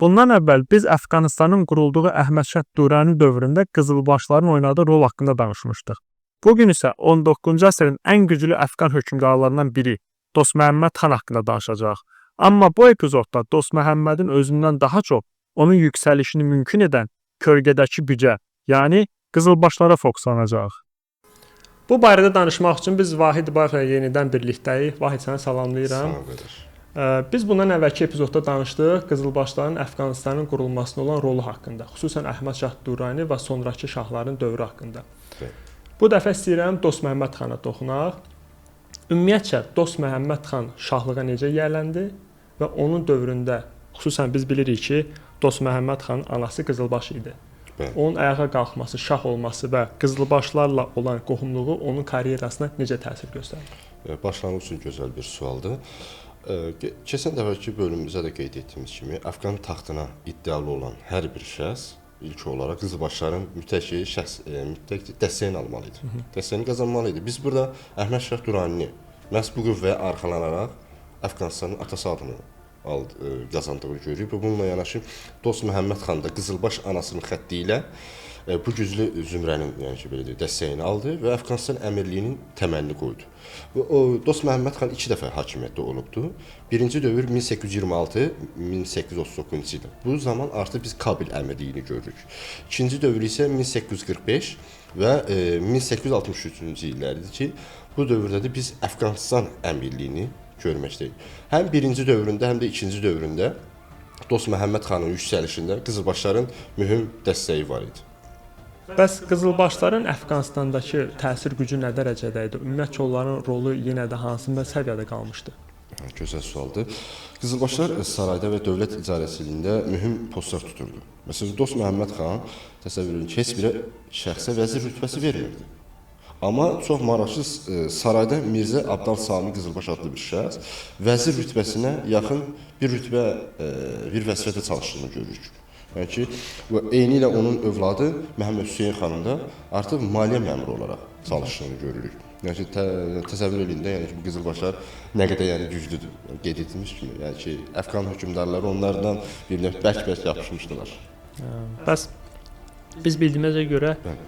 Bundan əvvəl biz Əfqanıstanın qurulduğu Əhməd Şah Durani dövründə Qızılbaşların oynadığı rol haqqında danışmışdıq. Bu gün isə 19-cu əsrin ən güclü əfqan hökmdarlarından biri Dost Məhəmməd xan haqqında danışacağıq. Amma bu epizodda Dost Məhəmmədin özündən daha çox onun yüksəlişini mümkün edən kölgədəki gücə, yəni Qızılbaşlara fokuslanacağıq. Bu barədə danışmaq üçün biz Vahid Bayevlə yenidən birlikdəyik. Vahid, səni salamlayıram. Sağ ol qardaş. Biz bundan əvvəlki epizodda danışdıq Qızılbaşların Əfqanistanın qurulmasında olan rolu haqqında, xüsusən Əhməd Şah Durani və sonrakı şahların dövrü haqqında. Bəli. Bu dəfə istəyirəm Dost Məhəmməd xana toxunaq. Ümumiyyətcə Dost Məhəmməd xan şahlığa necə yiyələndi və onun dövründə xüsusən biz bilirik ki, Dost Məhəmməd xanın anası Qızılbaş idi. Bəli. Onun ayağa qalxması, şah olması və Qızılbaşlarla olan qohumluğu onun karyerasına necə təsir göstərdi? Başlanğıc üçün gözəl bir sualdır. Keçən dəfəki bölümümüzə də qeyd etdiyimiz kimi, Əfqan taxtına iddialı olan hər bir şəxs ilk olaraq Qızılbaşların mütləq şəxs mütləq dəstəyini almalı idi. Dəstəyini qazanmalı idi. Biz burada Əhməd Şah Duranini məhz bu qüvvəyə arxalanaraq Əfqanistanın atası adını aldı, qazandığı görürük və bununla yanaşı Dost Məhəmməd xan da Qızılbaş anasının xətti ilə bu güclü zümrənin, yəni ki, belə deyək, dəstəyini aldı və Əfqanistan əmirliyinin təməlini qoydu. Və o Dost Məhəmməd xan iki dəfə hakimiyyətdə olubdu. Birinci dövr 1826-1839-cu ildə. Bu zaman artıq biz Kabil əmirliyini görürük. İkinci dövr isə 1845 və 1863-cü illərdir ki, bu dövrdə də biz Əfqanistan əmirliyini görməkdəyik. Həm birinci dövründə, həm də ikinci dövründə Dost Məhəmməd xanın yüksəlişində Qızılbaşların mühüm dəstəyi var idi. Bəs Qızılbaşların Əfqanistandakı təsir gücü nə dərəcədə idi? Ümumiyyətcə onların rolu yenə də hansı səviyyədə qalmışdı? Gözəl sualdır. Qızılbaşlar sarayda və dövlət idarəçiliyində mühüm postlar tuturdu. Məsələn, Dost Məhəmməd xan təsəvvür edin ki, heç bir şəxsə vəzir rütbəsi vermirdi. Amma çox maraqlı, sarayda Mirzə Abdal Sami Qızılbaş adlı bir şəxs vəzir rütbəsinə yaxın bir rütbə, bir vəzifədə çalışdığını görürük. Yəni ki, və eyni ilə onun övladı Məhəmməd Hüseyn xanın da artıq maliyyə məmuru olaraq çalışdığını görürük. Yəni ki, təsəvvür eləyin də, yəni ki, bu Qızılbaşlar nə qədər yəni güclüdür. Qeyd etdiyimiz kimi, yəni ki, Əfqan hökmdarları onlardan bir növ bərk-bərk yapışmışdılar. Bəs biz bildiyimizə görə Bəli.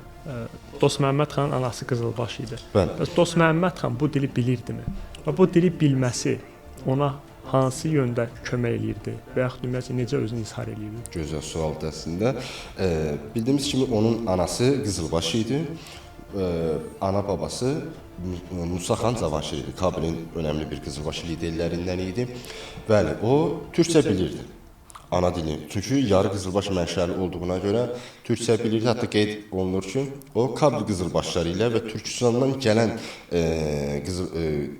Dost Məhəmməd xanın anası Qızılbaş idi. Bəli. Bəs Dost Məhəmməd xan bu dili bilirdimi? Və bu dili bilməsi ona hansı yöndə kömək eləyirdi və yaxud ümumiyyətcə necə özünü izhar eləyirdi? Gözəl sualdır əslində. Bildiyimiz kimi onun anası Qızılbaş idi. Ana babası Musa xan Cavanşir idi. Kabilin önəmli bir Qızılbaş liderlərindən idi. Bəli, o türkcə bilirdi. Ana dilini. Çünki yarı Qızılbaş mənşəli olduğuna görə türkcə bilirdi. Hətta qeyd olunur ki, o Kabil Qızılbaşları ilə və Türkistandan gələn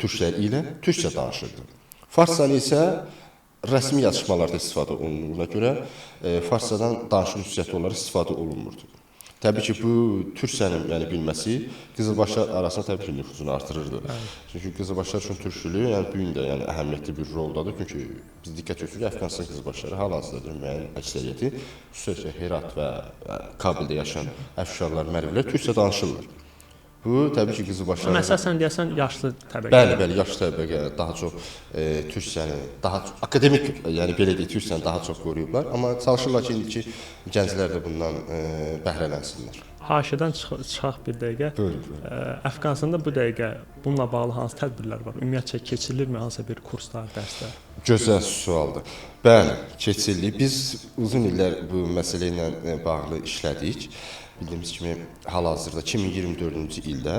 türklər ilə türkcə danışırdı. Farsçanı isə rəsmi yazışmalarda istifadə olunduğuna görə farsçadan danışıq xüsusiyyəti olaraq istifadə olunmurdu. Təbii ki, bu türkçənin yəni bilməsi Qızılbaşlar arasında təbii ki, nüfuzunu artırırdı. Çünki Qızılbaşlar üçün türk dili yəni bu gün də yəni əhəmiyyətli bir roldadır. Çünki biz diqqət çəkirik, Əfqanistan Qızılbaşları hal-hazırda müəyyən əksəriyyəti, xüsusilə Herat və Kabildə yaşayan əfşarlar, mərvlər türkcə danışırlar. Bu təbii ki, Qızılbaşların Amma əsasən deyəsən yaşlı təbəqə. Bəli, bəli, yaşlı təbəqə daha çox türkcəni, daha çox akademik, yəni belə deyək, türkcəni daha çox qoruyublar, amma çalışırlar ki, indiki gənclər də bundan bəhrələnsinlər. Haşiədən çıxaq bir dəqiqə. Buyurun, buyurun. Əfqanistanda bu dəqiqə bununla bağlı hansı tədbirlər var? Ümumiyyətcə keçirilirmi hansısa bir kurslar, dərslər? Gözəl sualdır. Bəli, keçirilir. Biz uzun illər bu məsələ ilə bağlı işlədik. Bildiyimiz kimi hal-hazırda 2024-cü ildə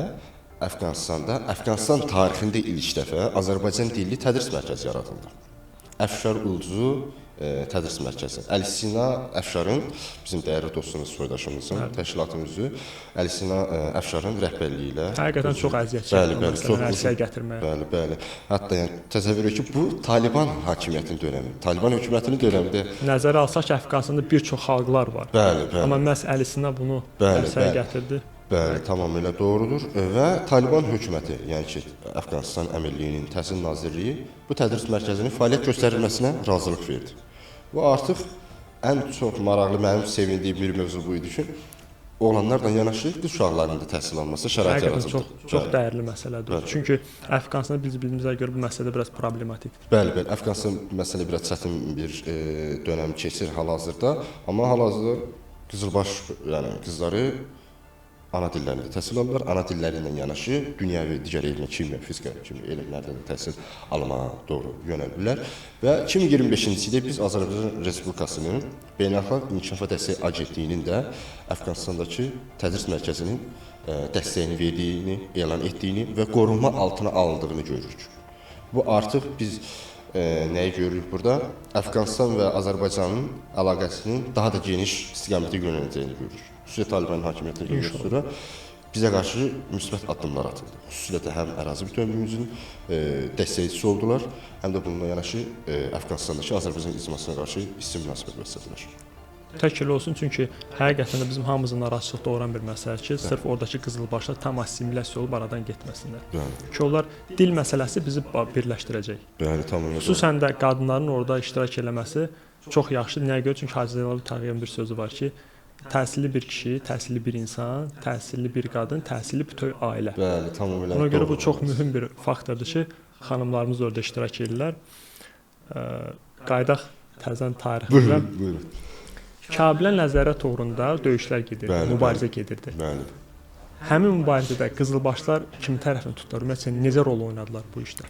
Əfqanistanda, Əfqanistan tarixində ilk dəfə Azərbaycan dilli tədris mərkəzi yaradıldı. Əfşar Ulduzu tədris mərkəzi. Əli Sina Əfşarın, bizim dəyərli dostumuz, soydaşımızın, təşkilatın üzvü Əli Sina Əfşarın rəhbərliyi ilə. Həqiqətən çox əziyyət çəkdi. Bəli, bəli, çox ərsəyə gətirməyə. Bəli, bəli. Hətta yəni təsəvvür edin ki, bu Taliban hakimiyyətinin dönəmi, Taliban hökumətinin dönəmində. Nəzərə alsaq ki, Əfqanistanda bir çox xalqlar var. Bəli, bəli. Amma məhz Əli Sina bunu ərsəyə gətirdi. Bəli, tamamilə doğrudur və Taliban hökuməti, yəni ki, Əfqanistan Əmirliyinin Təhsil Nazirliyi bu tədris mərkəzinin fəaliyyət göstərilməsinə razılıq verdi. Bu artıq ən çox maraqlı, mənim sevindiyim bir mövzu bu idi ki, Oğlanlarla yanaşı qız uşaqlarının da təhsil alması şərait Həqiqətən yaradıldı. çox çox dəyərli məsələdir. Bəli. Çünki Əfqanistanda biz bildiyimizə görə bu məsələ biraz problematikdir. Bəli, bəli. Əfqanistan məsələ biraz çətin bir dönəm keçir hal-hazırda, amma hal-hazırda qızılbaş, yəni qızları ana dillərində təhsil alırlar. Ana dilləri ilə yanaşı dünyəvi digər elmə, kimya, fizika kimi elmlərdə də təhsil almağa doğru yönəlirlər. Və 2025-ci ildə biz Azərbaycan Respublikasının Beynəlxalq İnkişafa Dəstək Agentliyinin də Əfqanistandakı tədris mərkəzinin dəstəyini verdiyini, elan etdiyini və qorunma altına alındığını görürük. Bu artıq biz nəyi görürük burada? Əfqanistan və Azərbaycanın əlaqəsinin daha da geniş istiqamətə yönələcəyini görürük. Xüsusilə Talibanın hakimiyyətinə gəlmədən sonra bizə qarşı müsbət addımlar atıldı. Xüsusilə də həm ərazi bütövlüyümüzün dəstəkçisi oldular, həm də bununla yanaşı Əfqanistandakı Azərbaycan icmasına qarşı isti münasibət bəslədilər. Tək elə olsun, çünki həqiqətən də bizim hamımızın narahatçılıq doğuran bir məsələdir ki, sırf oradakı qızılbaşlar tam assimilyasiya olub aradan getməsinlər. Bəli. Ki onlar dil məsələsi bizi birləşdirəcək. Bəli, tamamilə. Xüsusən də qadınların orada iştirak eləməsi çox yaxşıdır. Nəyə görə? Çünki Hacı Zeynalov Tağıyevin bir sözü var ki, təhsilli bir kişi, təhsilli bir insan, təhsilli bir qadın, təhsilli bütöv ailə. Bəli, tamamilə. Ona görə bu çox mühüm bir faktordur ki, xanımlarımız orada iştirak edirlər. Qayıdaq təzən tariximizə. Buyurun, buyurun. Kabilə nəzarət uğrunda döyüşlər gedirdi, bəli, mübarizə bəli. Gedirdi. Bəli. Həmin mübarizədə qızılbaşlar kimi tərəfini tutdular? Ümumiyyətcə necə rol oynadılar bu işdə?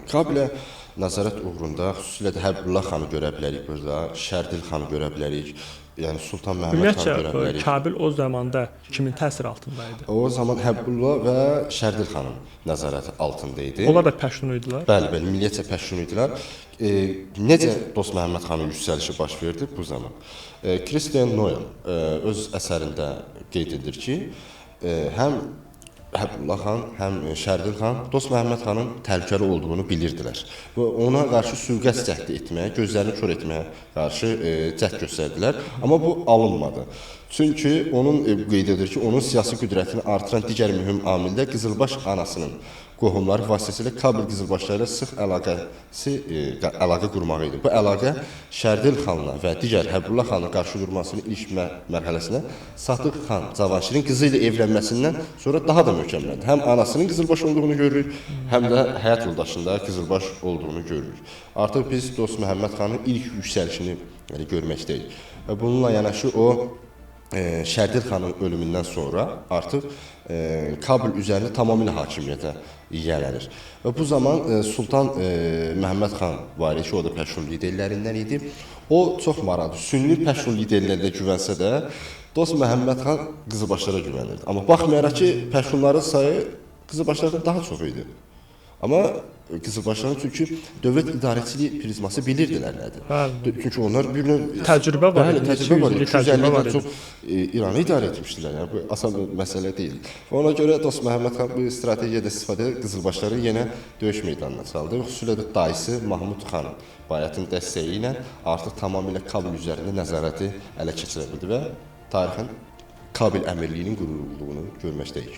Kabilə nəzarət uğrunda xüsusilə də Həbibullah xanı görə bilərik burada, Şərdil xanı görə bilərik, yəni Sultan Məhəmməd xanı görə bilərik. Ümumiyyətcə Kabil o zamanda kimin təsiri altında idi? O zaman Həbibullah və Şərdil xanın nəzarəti altında idi. Onlar da pəştun idilər? Bəli, bəli, milliyyətcə pəştun idilər. Necə Dost Məhəmməd xanın yüksəlişi baş verdi bu zaman? Christian Noel öz əsərində qeyd edir ki, həm Həbibullah xan, həm Şərdil xan Dost Məhəmməd xanın təhlükəli olduğunu bilirdilər və ona qarşı sui-qəsd cəhdi etməyə, gözlərini kör etməyə qarşı cəhd göstərdilər. Amma bu alınmadı. Çünki onun qeyd edir ki, onun siyasi qüdrətini artıran digər mühüm amil də Qızılbaş anasının qohumları vasitəsilə Kabil qızılbaşları ilə sıx əlaqə qurmağı idi. Bu əlaqə Şərdil xanla və digər Həbibullah xanın qarşı durmasının ilk mərhələsinə Sadıq xan Cavanşirin qızı ilə evlənməsindən sonra daha da möhkəmləndi. Həm anasının qızılbaş olduğunu görürük, həm də həyat yoldaşında qızılbaş olduğunu görürük. Artıq biz Dost Məhəmməd xanın ilk yüksəlişini görməkdəyik. Və bununla yanaşı o Şərdil xanın ölümündən sonra artıq Kabil üzərində tamamilə hakimiyyətə yiyələnir. Və bu zaman Sultan Məhəmməd xan var idi ki, o da pəştun liderlərindən idi. O çox maraqlı, sünni pəştun liderlərində güvənsə də Dost Məhəmməd xan qızılbaşlara güvənirdi. Amma baxmayaraq ki, pəştunların sayı qızılbaşlardan daha çox idi. Amma qızılbaşların çünki dövlət idarəçiliyi prizması bilirdilər nədir. Bəli. Çünki onlar bir növ təcrübə var idi. Təcrübə var idi. 250-dən idi. Çox İranı idarə etmişdilər. Yəni bu asan bir məsələ deyil. Və ona görə Dost Məhəmməd xan bu strategiyada istifadə edib qızılbaşları yenə döyüş meydanına saldı. Xüsusilə də dayısı Mahmud xanın Bayatın dəstəyi ilə artıq tamamilə Kabil üzərində nəzarəti ələ keçirə bildi və tarixən Kabil əmirliyinin qurulduğunu görməkdəyik.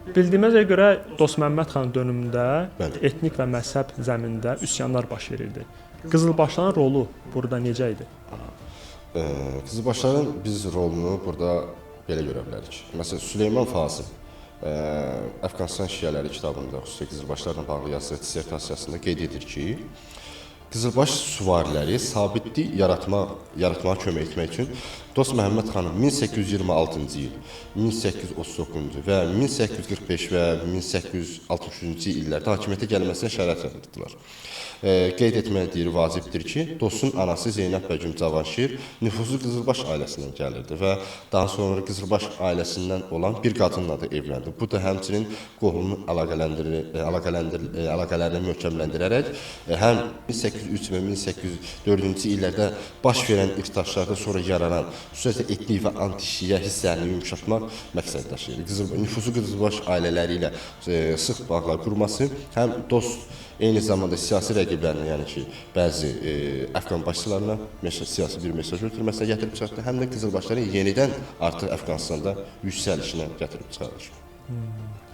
Bildiyimizə görə Dost Məhəmməd xan dönümündə bəli, etnik və məzhəb zəminində üsyanlar baş verirdi. Qızılbaşların rolu burada necə idi? Qızılbaşların biz rolunu burada belə görə bilərik. Məsələn, Süleyman Fazil Əfqanistan şiələri kitabında, xüsusilə qızılbaşlarla bağlı yazdığı dissertasiyasında qeyd edir ki, qızılbaş süvariləri sabitlik yaratmağa kömək etmək üçün Dost Məhəmməd xanın 1826-cı il, 1839-cu və 1845 və 1863-cü illərdə hakimiyyətə gəlməsinə şərait yaratdılar. Qeyd etmək deyir, vacibdir ki, Dostun anası Zeynəb Bəgüm Cavanşir nüfuzlu qızılbaş ailəsindən gəlirdi və daha sonra qızılbaş ailəsindən olan bir qadınla da evləndi. Bu da həmçinin qohumunun əlaqələrini möhkəmləndirərək həm 1803 və 1804-cü illərdə baş verən ixtiraçlarda sonra yaranan xüsusilə etnik və anti-şiə hisslərini yumşaltmaq məqsəd daşıyır. Nüfuzlu qızılbaş ailələri ilə sıx bağlar qurması həm dost, eyni zamanda siyasi rəqiblərinə, yəni ki, bəzi əfqan başçılarına siyasi bir mesaj ötürməsinə gətirib çıxartdı, həm də qızılbaşların yenidən artıq Əfqanistanda yüksəlişinə gətirib çıxardır.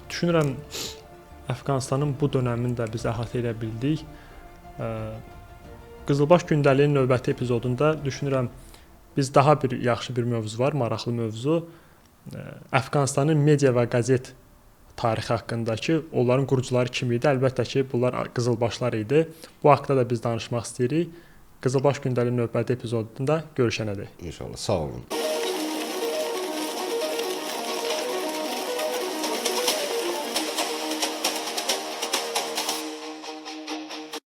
Düşünürəm, Əfqanistanın bu dönəmini də biz əhatə edə bildik. Qızılbaş gündəliyinin növbəti epizodunda düşünürəm, biz daha bir yaxşı bir mövzu var, maraqlı mövzu. Əfqanistanın media və qəzet tarixi haqqındakı onların qurucuları kim idi? Əlbəttə ki, bunlar qızılbaşlar idi. Bu haqqda da biz danışmaq istəyirik. Qızılbaş gündəliyi növbəti epizodunda görüşənədək. İnşallah. Sağ olun.